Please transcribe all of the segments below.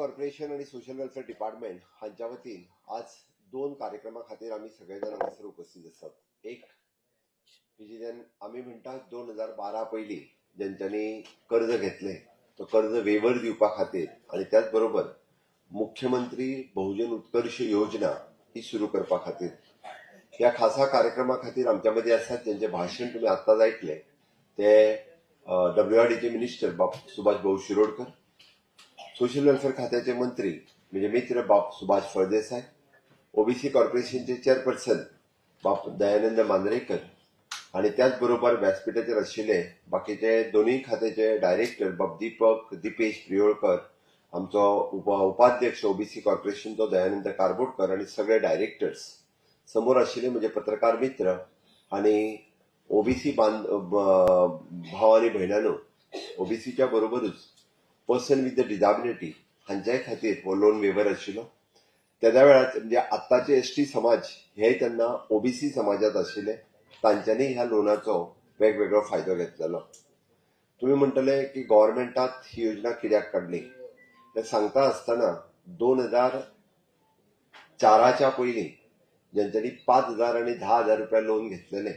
Corporation आणि social welfare department हांच्या वतीन आज दोन कार्यक्रमा खातीर आमी सगळे जाण हांगासर उपस्थित आसात. एक म्हणजे जेन्ना आमी म्हणटात 2012 पयलीं जेंच्यांनी कर्ज घेतलें तो कर्ज वेवर दिवपा खातीर आनी त्याच बरोबर मुख्यमंत्री बहुजन उत्कर्ष योजना ही सुरू करपा खातीर ह्या खासा कार्यक्रमा खातीर आमच्या मदीं आसात, जेंचें भाशण तुमी आत्ताच आयकलें, ते डब्ल्यूआरडीचे मिनिस्टर बाब सुभाष भाऊ शिरोडकर, सोशल वेलफेअर खात्याचे मंत्री म्हणजे मित्र बाब सुभाष फळदेसाय, ओबीसी कॉर्पोरेशनचे चेअरपर्सन बाब दयानंद मांद्रेकर आणि त्याच बरोबर व्यासपीठाचेर आशिल्ले बाकीचे दोनूय खात्याचे डायरेक्टर बाब दीपक दिपेश प्रियोळकर, आमचो उपाध्यक्ष ओबीसी कॉर्पोरेशनचो दयानंद कारबोटकर आणि सगळे डायरेक्टर्स, समोर आशिल्ले म्हणजे पत्रकार मित्र आणि ओबीसी भाव आनी भयणांनो, ओबीसीच्या बरोबरूच पर्सन विथ the disability हांच्याय खातीर हो लोन वेवर आशिल्लो. तेद्या वेळार म्हणजे आत्ताचे एसटी समाज हे तेन्ना ओबीसी समाजात आशिल्ले, तांच्यांनी ह्या लोनाचो वेगवेगळो फायदो घेतलेलो. तुमी म्हणटले की गव्हर्मेंटात ही योजना कित्याक काडली तें सांगता आसतना 2004च्या पयलीं जेंच्यांनी 5,000 आनी 10,000 रुपया लोन घेतलेले,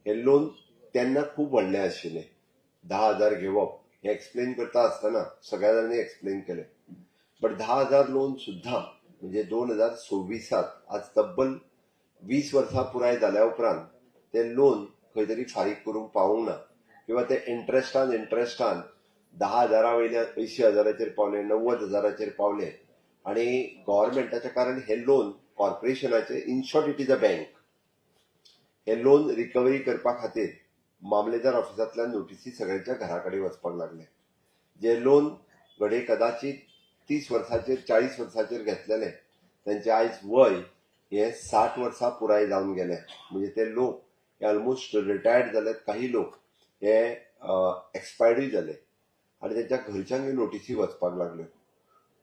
हे लोन तेन्ना खूब व्हडलें आशिल्लें. 10,000 घेवप हें एक्सप्लेन करता आसतना सगळ्या जाणांनी एक्सप्लेन केलें, बट 10,000 लोन सुद्दां म्हणजे 2026 आज तब्बल 20 वर्सां पुराय जाल्या उपरांत ते लोन खंय तरी फारीक करूंक पावूंक ना किंवा ते इंट्रस्टान 10,000 वयल्या 80,000 पावले, 90,000 पावले. आनी गव्हर्मेंटाच्या कारण हे लोन कॉर्पोरेशनाचे, in short it is a bank, हे लोन रिकव्हरी करपा खातीर मामलेदार ऑफिसांतल्यान नोटीसी सगळ्यांच्या घरा कडेन वचपाक लागले. जे लोन घडये कदाचित 30 वर्सांचेर 40 वर्सांचेर घेतलेले तेंचे आयज वय हे 60 वर्सां पुराय जावन गेले, म्हणजे ते लोक हे ऑलमोस्ट रिटायर्ड जाल्यात, काही लोक हे एक्सपायर्डूय जाले आनी तेंच्या घरच्यांक नोटीसी वचपाक लागल्यो.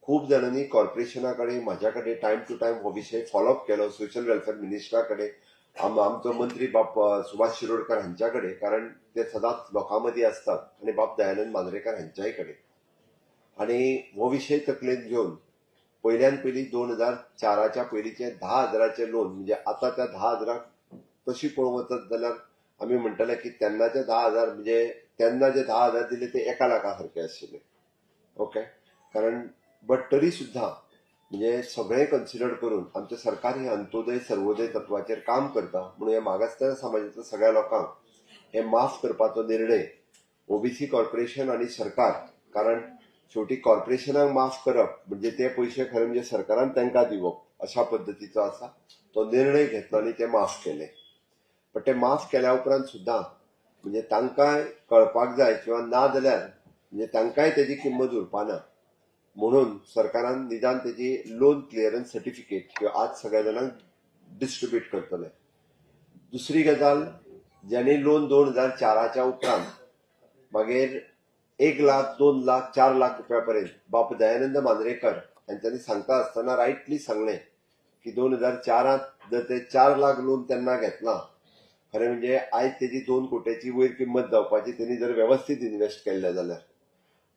खूब जाणांनी कॉर्पोरेशना कडेन म्हाज्या कडेन टायम टू टायम हो विशय फॉलोअप केलो, सोशल वेलफेअर मिनिस्टरा कडेन, आमचो मंत्री बाब सुभाष शिरोडकर हांच्या कडेन, कारण ते सदांच लोकां मदीं आसतात, आनी बाब दयानंद मांद्रेकर हांच्याय कडेन. आनी हो विशय तकलेंत घेवन पयल्यान पयलीं 2004च्या पयलींचे 10,000 लोन, म्हणजे आतां त्या 10,000 तशी पळोवंक वचत जाल्यार आमी म्हणटले की तेन्नाचे 10,000 म्हणजे तेन्ना जे 10,000 दिले ते 1 लाखा सारके आशिल्ले, ओके. कारण बट तरी सुद्दां म्हणजे सगळें कन्सिडर करून आमचें सरकार हें अंत्योदय सर्वोदय तत्वाचेर काम करता, म्हणून हे मागासलेल्या समाजांतल्या सगळ्या लोकांक हे माफ करपाचो निर्णय ओबीसी कॉर्पोरेशन आनी सरकार, कारण शेवटी कॉर्पोरेशनाक माफ करप म्हणजे ते पयशे खरें म्हणजे सरकारान तांकां दिवप अशा पद्दतीचो आसा तो निर्णय घेतलो आनी ते माफ केले. पण ते माफ केल्या उपरांत सुद्दां म्हणजे तांकांय कळपाक जाय किंवा ना जाल्यार म्हणजे तांकांय तेजी किंमत उरपाना, म्हणून सरकारान निदान तेजी लोन क्लियरन्स सर्टिफिकेट किंवा आज सगळ्या जाणांक डिस्ट्रिब्यूट करतले. दुसरी गजाल, ज्यांनी लोन 2004च्या उपरांत मागीर 1 लाख, 2 लाख, 4 लाख रुपया पर्यंत बाप दयानंद मांद्रेकर हांच्यांनी सांगता आसतना रायटली सांगलें की 2004 जर ते 4 लाख लोन तेन्ना घेतलां, खरें म्हणजे आयज तेजी 2 कोट्याची वयर किंमत जावपाची तेणी जर वेवस्थीत इन्वेस्ट केल्लें जाल्यार.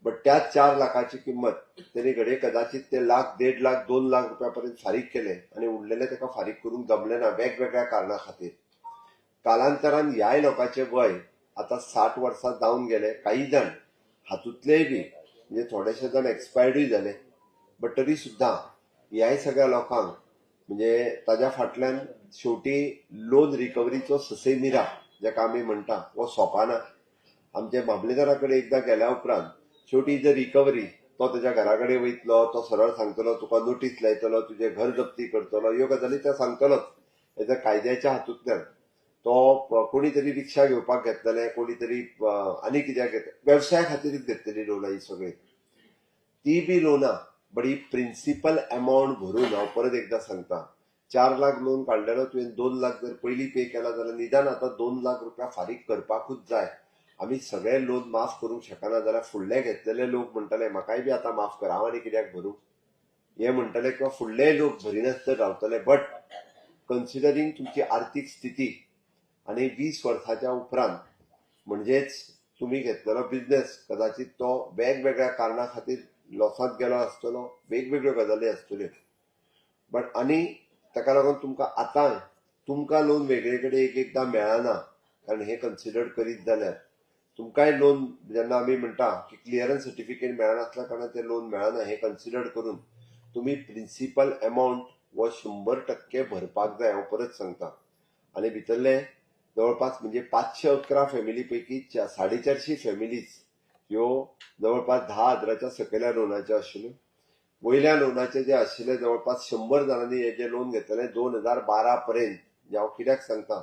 बट त्या 4 लाखाची किंमत तेणी घडये कदाचित ते लाख, 1.5 लाख, 2 लाख रुपया पर्यंत फारीक केले आनी उरलेले ताका फारीक करूंक जमलें ना वेगवेगळ्या कारणां खातीर. कालांतरान ह्याय लोकांचें वय आतां 60 वर्सां जावन गेले, काही जाण हातूंतलेय बी म्हणजे थोडेशे जाण एक्सपायर्डूय जाले, बट तरी सुद्दां ह्याय सगळ्या लोकांक म्हणजे ताज्या फाटल्यान शेवटी लोन रिकवरीचो ससेमिरा जाका आमी म्हणटा हो सोंपाना. आमच्या मामलेदारा कडेन एकदां गेल्या उपरांत शेवटी जर रिकवरी तो ताज्या घरा कडेन वयतलो, तो सरळ सांगतलो तुका नोटीस लायतलो, तुजें घर जप्ती करतलो, ह्यो गजाली ते सांगतलोच. हेच्या कायद्याच्या हातूंतल्यान तो कोणी तरी रिक्षा घेवपाक घेतलेले, कोणी तरी आनी कित्याक घेतले, वेवसाया खातीरूच घेतलेली लोनां ही सगळीं, ती बी लोनां बट he principal amount भरून, हांव परत एकदां सांगता, 4 लाख लोन काडलेलो तुवें 2 लाख जर पयलीं पे केला जाल्यार निदान आतां 2 लाख रुपया फारीक करपाकूच जाय. आमी सगळे लोन माफ करूंक शकना जाल्यार फुडले घेतलेले लोक म्हणटले म्हाकाय बी आतां माफ कर, हांव आनी कित्याक भरूं हे म्हणटले, किंवा फुडले लोक भरिनासतना रावतले. बट कन्सिडरींग तुमची आर्थीक स्थिती आनी 20 वर्साच्या उपरांत म्हणजेच तुमी घेतलेलो बिजनेस कदाचित तो वेगवेगळ्या कारणां खातीर लॉसांत गेलो आसतलो, वेगवेगळ्यो गजाली आसतल्यो. बट आनी ताका लागून तुमकां आतां तुमकां लोन वेगळे कडेन एक एकदां मेळना, कारण हें कन्सिडर करीत जाल्यार तुमकांय लोन जेन्ना आमी म्हणटा की क्लियरन्स सर्टिफिकेट मेळनासल्या कारणान तें लोन मेळना, हें कन्सिडर करून तुमी प्रिंसिपल एमावंट हो 100% भरपाक जाय. हांव परत सांगता. आनी भितरले जवळपास म्हणजे 511 फॅमिली पैकी 450 फॅमिलीज ह्यो जवळपास 10,000च्या सकयल्या लोनाच्यो आशिल्ल्यो. वयल्या लोनाचे जे आशिल्ले जवळपास 100 जाणांनी हे जे लोन घेतलेले 2012 पर्यंत. म्हणजे हांव कित्याक सांगता,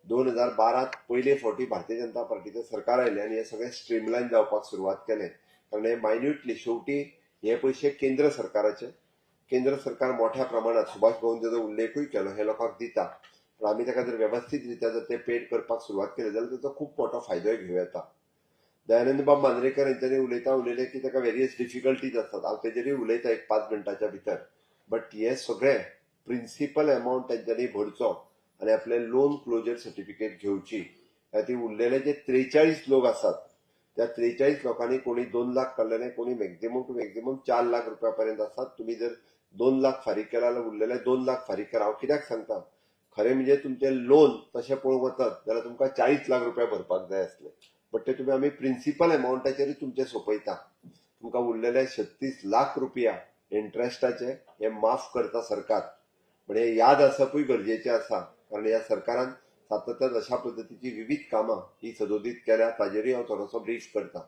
2012 पयले फावटी भारतीय जनता पार्टीचें सरकार आयलें आनी हे सगळें स्ट्रीमलायन जावपाक सुरवात केलें. कारण हे मायन्युटली शेवटी हे पयशे केंद्र सरकाराचे, केंद्र सरकार मोठ्या प्रमाणात सुभाष भाऊन तेजो उल्लेखूय केलो, हे लोकांक दिता. पण आमी ताका जर वेवस्थीत रित्या जर ते पेड करपाक सुरवात केली जाल्यार ताचो खूब मोठो फायदोय घेवं येता. दयानंद बाब मांद्रेकर हेंच्यांनी उलयता उलयले की ताका वेरियस डिफिकल्टीज आसतात, हांव तेजेरूय उलयता एक 5 मिनटाच्या भितर. बट हे सगळे प्रिंसिपल एमावंट तेंच्यांनी भरचो आनी आपले लोन क्लोजर सर्टिफिकेट घेवची. ती उरलेले जे 43 लोक आसात त्या 43 लोकांनी कोणी 2 लाख काडलेले, कोणी मॅक्झिमम टू मॅक्झिमम 4 लाख रुपया पर्यंत आसात. तुमी जर 2 लाख फारीक केला जाल्यार उरलेले 2 लाख फारीक करा. हांव कित्याक सांगता, खरें म्हणजे तुमचें लोन तशें पळोवंक वचत जाल्यार तुमकां 40 लाख रुपया भरपाक जाय आसले, बट ते तुमी आमी प्रिंसिपल एमावंटाचेरूय तुमचें सोंपयता. तुमकां उरलेले 36 लाख रुपया इंट्रस्टाचे हे माफ करता सरकार. पण हे याद आसपूय गरजेचें आसा, कारण ह्या सरकारान सातत्यान अशा पद्दतीची विविध कामां ही सदोदीत केल्या, ताजेरूय हांव थोडोसो ब्रीफ करता.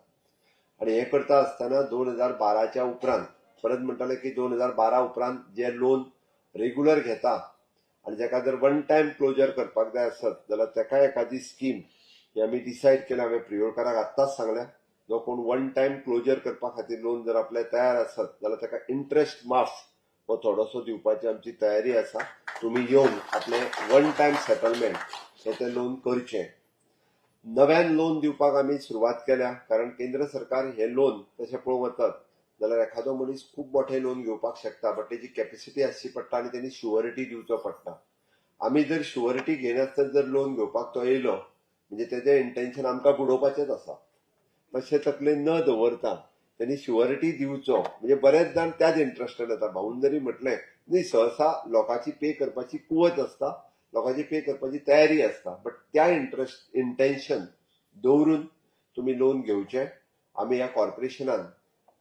आनी हें करता आसतना 2012च्या उपरांत परत म्हणटाले की 2012 उपरांत जे लोन रेगुलर घेता आनी जाका जर वन टायम क्लोजर करपाक जाय आसत जाल्यार ताका एखादी स्कीम ही आमी डिसायड केल्या. हांवें प्रियोळकाराक आत्तांच सांगल्या, जो कोण वन टायम क्लोजर करपा खातीर लोन जर आपले तयार आसत जाल्यार ताका इंट्रस्ट माफ हो थोडोसो दिवपाची आमची तयारी आसा. तुमी येवन आपले वन टायम सेटलमेंट हे ते लोन करचें. नव्यान लोन दिवपाक आमी सुरवात केल्या, कारण केंद्र सरकार हे लोन तशें पळोवंक वचत जाल्यार एखादो मनीस खूब मोठें लोन घेवपाक शकता, बट तेजी कॅपेसिटी आसची पडटा आनी तेणी शुअरिटी दिवचो पडटा. आमी जर शुअरिटी घेनासतना जर लोन घेवपाक तो येयलो म्हणजे तेजें इंटेन्शन आमकां बुडोवपाचेंच आसा. तशें तकलेन न दवरता त्यांनी शुअरिटी दिवचो. म्हणजे बरेच जाण त्याच इंट्रस्टेड येता. भाऊन जरी म्हटलें न्ही, सहसा लोकांची पे करपाची कुवत आसता, लोकांची पे करपाची तयारी आसता, बट त्या इंट्रस्ट इंटेन्शन दवरून तुमी लोन घेवचें. आमी ह्या कॉर्पोरेशनान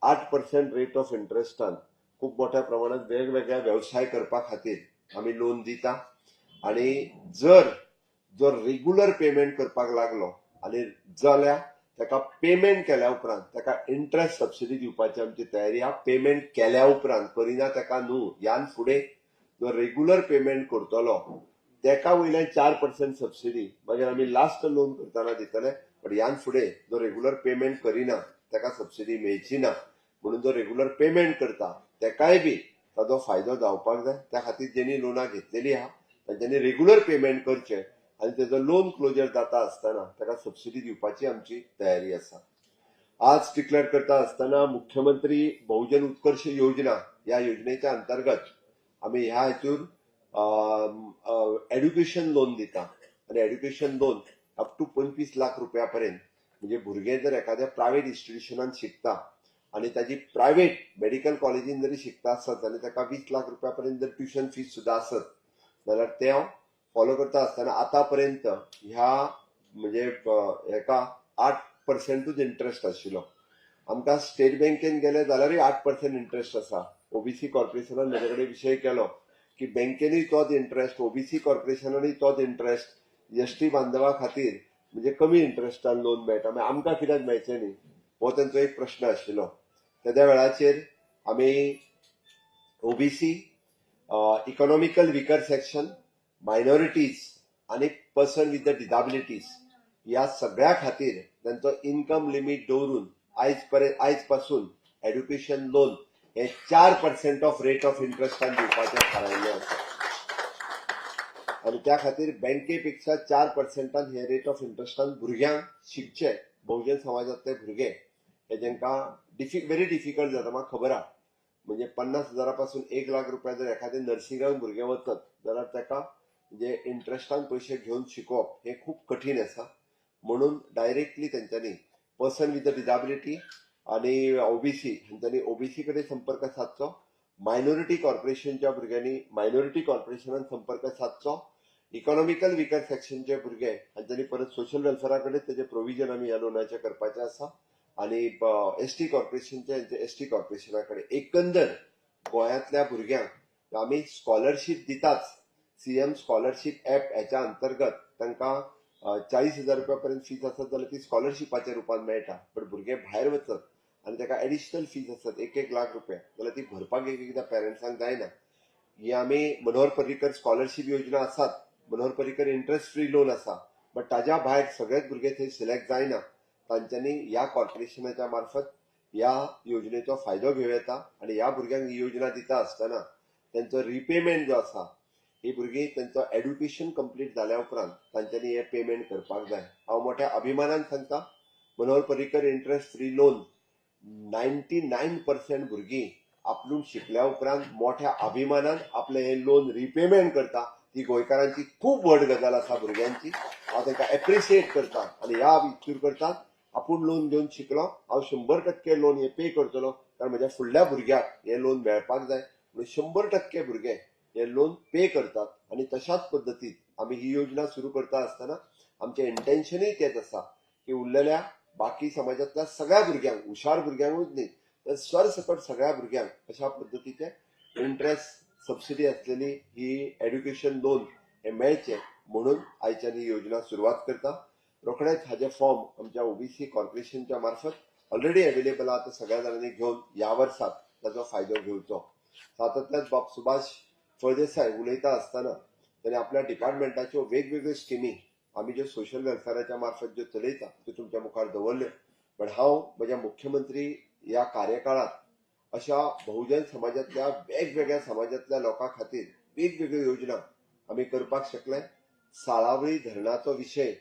8% रेट ऑफ इंट्रस्टान खूब मोठ्या प्रमाणात वेगवेगळ्या व्यवसाय करपा खातीर आमी लोन दिता. आनी जर जो रेगुलर पेमेंट करपाक लागलो आनी जाल्यार ताका पेमेंट केल्या उपरांत ताका इंट्रस्ट सबसिडी दिवपाची आमची तयारी आहा. पेमेंट केल्या उपरांत करिना ताका न्हू, ह्यान फुडें जो रेगुलर पेमेंट करतलो ताका वयल्यान 4% सबसिडी मागीर आमी लास्ट लोन करतना दितले. बट ह्यान फुडें जो रेगुलर पेमेंट करिना ताका सबसिडी मेळची ना, म्हणून जो रेगुलर पेमेंट करता ताकाय बी ताजो फायदो जावपाक जाय. त्या खातीर जेणी लोनां घेतलेली आहा तांच्यांनी रेगुलर पेमेंट करचें आनी तेजो लोन क्लोजर जाता आसतना ताका सबसिडी दिवपाची आमची तयारी आसा. आज डिक्लेअर करता आसतना मुख्यमंत्री बहुजन उत्कर्ष योजना ह्या योजनेच्या अंतर्गत आमी ह्या हेतून एड्युकेशन लोन दिता आनी education loan up to 25 lakh रुपया पर्यंत. म्हणजे भुरगें जर एखाद्या प्रायवेट इन्स्टिट्युशनान शिकता आनी ताजी प्रायवेट मेडिकल कॉलेजीन जरी शिकता आसत जाल्यार ताका 20 लाख रुपया पर्यंत जर ट्युशन फीस सुद्दां आसत जाल्यार तें हांव फॉलो करता आसतना आतां पर्यंत ह्या म्हणजे हेका 8%ूच इंट्रस्ट आशिल्लो. आमकां स्टेट बँकेन गेले जाल्यारूय 8% इंट्रस्ट आसा. ओबीसी कॉर्पोरेशनान म्हजे कडेन विशय केलो की बँकेनूय तोच इंट्रस्ट, ओबीसी कॉर्पोरेशनानूय तोच इंट्रस्ट, एसटी बांधवा खातीर म्हणजे कमी इंट्रस्टान लोन मेळटा, मागीर आमकां कित्याक मेळचें न्ही, हो तेंचो एक प्रश्न आशिल्लो. तेद्या वेळाचेर आमी OBC, economical weaker section, minorities आनी पर्सन विथ the disabilities ह्या सगळ्या खातीर तांचो इन्कम लिमीट दवरून आयज पासून एड्युकेशन लोन हे 4% ऑफ रेट ऑफ इंट्रस्टान दिवपाचें थारायिल्लें आसा. आनी त्या खातीर बँके पेक्षा 4%ान हे रेट ऑफ इंट्रस्टान भुरग्यांक शिकचे, बहुजन समाजांतले भुरगे हे जेंकां व्हेरी डिफिकल्ट जाता, म्हाका खबर आहा. म्हणजे 50,000 पासून 1 लाख रुपया जर एखादें नर्सिंगाक भुरगें वचत जाल्यार ताका म्हणजे इंट्रस्टान पयशे घेवन शिकोवप हें खूब कठीण आसा. म्हणून डायरेक्टली तेंच्यांनी पर्सन विथ अ डिजाबिलिटी, आनी ओबीसी हांच्यांनी ओबीसी कडेन संपर्क सादचो, मायनॉरिटी कॉर्पोरेशनच्या भुरग्यांनी मायनॉरिटी कॉर्पोरेशनान संपर्क सादचो, इकॉनॉमिकल विकर सेक्शनचे भुरगे हांच्यांनी परत सोशल वेलफेरा कडेन तेजें प्रोविजन आमी ह्या लोनाचें करपाचें आसा आनी एस टी कॉर्पोरेशनचे हांचे एस टी कॉर्पोरेशना कडेन. एकंदर गोंयांतल्या भुरग्यांक आमी स्कॉलरशीप दिताच. सीएम स्कॉलरशीप ॲप हेच्या अंतर्गत तांकां 40,000 रुपया पर्यंत फीज आसत जाल्यार ती स्कॉलरशिपाच्या रुपान मेळटा, बट भुरगे भायर वचत आनी ताका एडिशनल फीज आसत 1-1 लाख रुपया जाल्यार ती भरपाक एक एकदां पेरंट्सांक जायना. ही आमी मनोहर पर्रीकर स्कॉलरशीप योजना आसात, Manohar Parrikar interest free loan आसा, बट ताज्या भायर सगळेच भुरगे थंय सिलेक्ट जायना, तांच्यांनी ह्या कॉर्पोरेशनाच्या मार्फत ह्या योजनेचो फायदो घेवं येता आनी ह्या भुरग्यांक ही योजना दिता आसतना तेंचो रिपेमेंट जो आसा, ही भुरगीं तेंचो एड्युकेशन कंप्लीट जाल्या उपरांत तांच्यांनी हें पेमेंट करपाक जाय. हांव मोठ्या अभिमानान सांगता, Manohar Parrikar interest free loan 99% भुरगीं आपलून शिकल्या उपरांत मोठ्या अभिमानान आपलें हें लोन रिपेमेंट करता. ती गोंयकारांची खूब व्हड गजाल आसा भुरग्यांची. हांव तांकां एप्रिशिएट करता आनी ह्या इत्सूर करता आपूण लोन घेवन शिकलो, हांव 100% लोन हें पे करतलो, कारण म्हज्या फुडल्या भुरग्याक हें लोन मेळपाक जाय म्हणून 100% भुरगे हें लोन पे करतात. आनी तशाच पद्दतीन आमी ही योजना सुरू करता आसतना आमचें इंटेन्शनूय तेंच आसा की उरलेल्या बाकी समाजांतल्या सगळ्या भुरग्यांक, हुशार भुरग्यांकूच न्ही तर सरसकट सगळ्या भुरग्यांक अशा पद्दतीचे इंट्रस्ट सबसिडी आसलेली ही एड्युकेशन लोन हें मेळचें म्हणून आयच्यान ही योजना सुरवात करता. रोखडेच हाजे फॉर्म आमच्या ओबीसी कॉर्पोरेशनच्या मार्फत ऑलरेडी अवेलेबल आहा, ते सगळ्या जाणांनी घेवन ह्या वर्साक ताचो फायदो घेवचो. तातूंतल्याच बाब सुभाष फळदेसाय उलयता आसतना ताणें आपल्या डिपार्टमेंटाच्यो वेगवेगळ्यो स्किमी आमी ज्यो सोशल वेलफेराच्या मार्फत ज्यो चलयता त्यो तुमच्या मुखार दवरल्यो. पण हांव म्हज्या मुख्यमंत्री ह्या कार्यकाळांत अशा बहुजन समाजांतल्या वेगवेगळ्या समाजांतल्या लोकां खातीर वेगवेगळ्यो योजना आमी करपाक शकले. साळावली धरणाचो विशय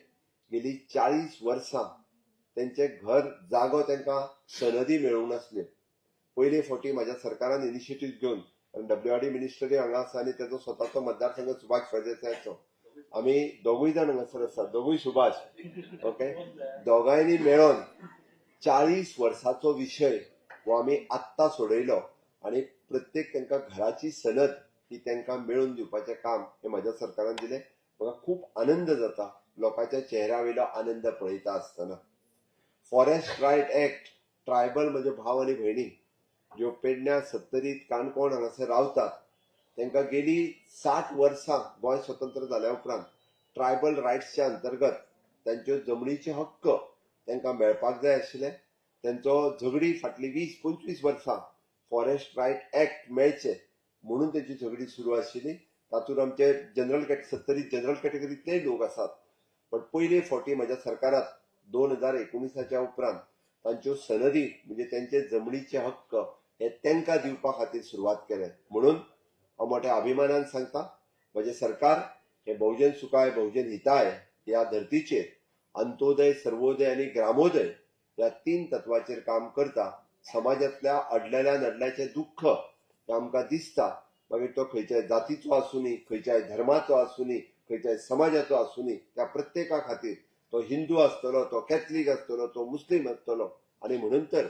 गेली 40 वर्सां तेंचें घर जागो तांकां सनदी मेळूंक नासल्यो. पयले फावटी म्हाज्या सरकारान इनिशिएटीव घेवन, कारण डब्ल्यूआरडी मिनिस्टरूय हांगा आसा आनी तेजो स्वताचो मतदारसंघ सुभाष फळदेसायाचो, आमी दोगूय जाण हांगासर आसात, दोगूय सुभाष, ओके, दोगांयनी मेळोन 40 वर्साचो विशय हो आमी आत्तां सोडयलो आनी प्रत्येक तांकां घराची सनद ही तांकां मेळोवन दिवपाचें काम हें म्हाज्या सरकारान दिलें. म्हाका खूब आनंद जाता लोकांच्या चेहऱ्या वयलो आनंद पळयता आसतना. फॉरेस्ट रायट एक्ट, ट्रायबल म्हजे भाव आनी भयणी ज्यो पेडण्या, सत्तरीत, काणकोण हांगासर रावतात तांकां गेली 60 वर्सां गोंय स्वतंत्र जाल्या उपरांत ट्रायबल रायट्सच्या अंतर्गत तांच्यो जमनीचे हक्क तांकां मेळपाक जाय आशिल्ले. तांचो झगडी फाटली 20-25 वर्सां फॉरेस्ट रायट एक्ट मेळचे म्हणून तेची झगडी सुरू आशिल्ली. तातूंत आमचे जनरल सत्तरी जनरल कॅटेगरींतलेय लोक आसात, पण पयले फावटी म्हज्या सरकारात 2019 उपरांत तांच्यो सनदी म्हणजे तांचे जमनीचे हक्क हे तांकां दिवपा खातीर सुरवात केले. म्हणून हांव मोठ्या अभिमानान सांगता, म्हजें सरकार हे बहुजन सुखाय बहुजन हिताय ह्या धर्तीचेर अंत्योदय, सर्वोदय आनी ग्रामोदय ह्या 3 तत्वाचेर काम करता. समाजांतल्या अडलेल्या नडल्याचें दुख्ख हें आमकां दिसता, मागीर तो खंयच्याय जातीचो आसूनी, खंयच्याय धर्माचो आसूनी, खंयच्याय समाजाचो आसूनी, त्या प्रत्येका खातीर, तो हिंदू आसतलो, तो कॅथलीक आसतलो, तो मुस्लीम आसतलो. आनी म्हणून तर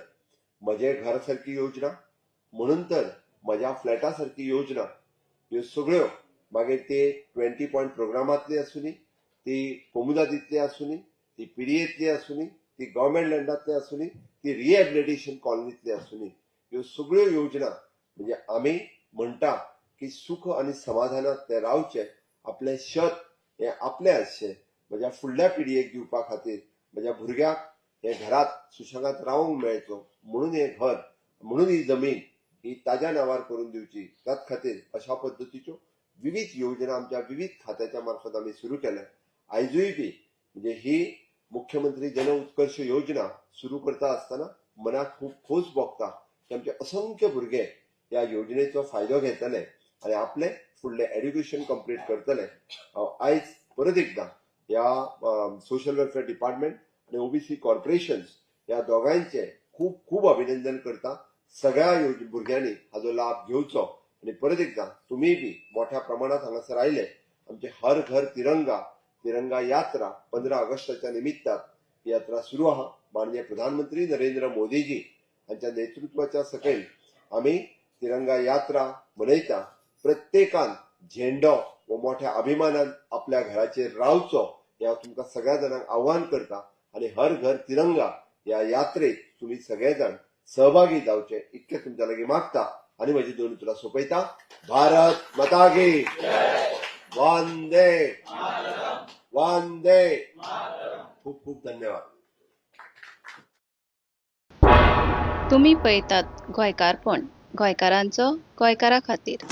म्हजें घर सारकी योजना, म्हणून तर म्हज्या फ्लॅटा सारकी योजना, ह्यो सगळ्यो मागीर ते 20 पॉयंट प्रोग्रामांतली आसूनी, ती कोमुदादींतली आसूनी, ती पीडीएंतली आसूनी, ती गव्हर्मेंट लँडांतली आसूनी, ती रिहॅबिलिटेशन कॉलनींतली आसूनी, ह्यो सगळ्यो योजना म्हणजे आमी म्हणटा की सुख आनी समाधानात ते रावचे, आपलें शेत हें आपलें आसचें, म्हज्या फुडल्या पिळगेक दिवपा खातीर, म्हज्या भुरग्याक हे घरात सुशेगाद रावंक मेळचो म्हणून हें घर, म्हणून ही जमीन ही ताज्या नांवार करून दिवची. त्याच खातीर अशा पद्दतीच्यो विविध योजना आमच्या विविध खात्याच्या मार्फत आमी सुरू केल्या. आयजूय बी म्हणजे ही मुख्यमंत्री जन उत्कर्ष योजना सुरू करता आसतना मनाक खूब खोस भोगता की आमचे असंख्य भुरगे ह्या योजनेचो फायदो घेतले आनी आपले फुडलें एड्युकेशन कंप्लीट करतले. हांव आयज परत एकदां ह्या सोशल वेलफेअर डिपार्टमेंट आनी ओबीसी कॉर्पोरेशन्स ह्या दोगांयचें खूब खूब अभिनंदन करता. सगळ्या भुरग्यांनी हाजो लाभ घेवचो आनी परत एकदां तुमी बी मोठ्या प्रमाणात हांगासर आयले. आमचे हर घर तिरंगा, तिरंगा यात्रा 15 ऑगस्टाच्या निमित्तान ही यात्रा सुरू आहा. माननीय प्रधानमंत्री नरेंद्र मोदीजी हांच्या नेतृत्वाच्या सकयल आमी तिरंगा यात्रा मनयता. प्रत्येकान झेंडो हो मोठ्या अभिमानान आपल्या घराचेर रावचो हे हांव तुमकां सगळ्या जाणांक आव्हान करता आनी हर घर तिरंगा ह्या यात्रेत तुमी सगळे जाण सहभागी जावचे इतकें तुमच्या लागीं मागता आनी म्हजी दोन उतरां सोंपयता. भारत माता की, वंदे वंदे. खूप खूप धन्यवाद. तुमी पळयतात गोंयकारपण, गोंयकारांचो गोंयकारा खातीर.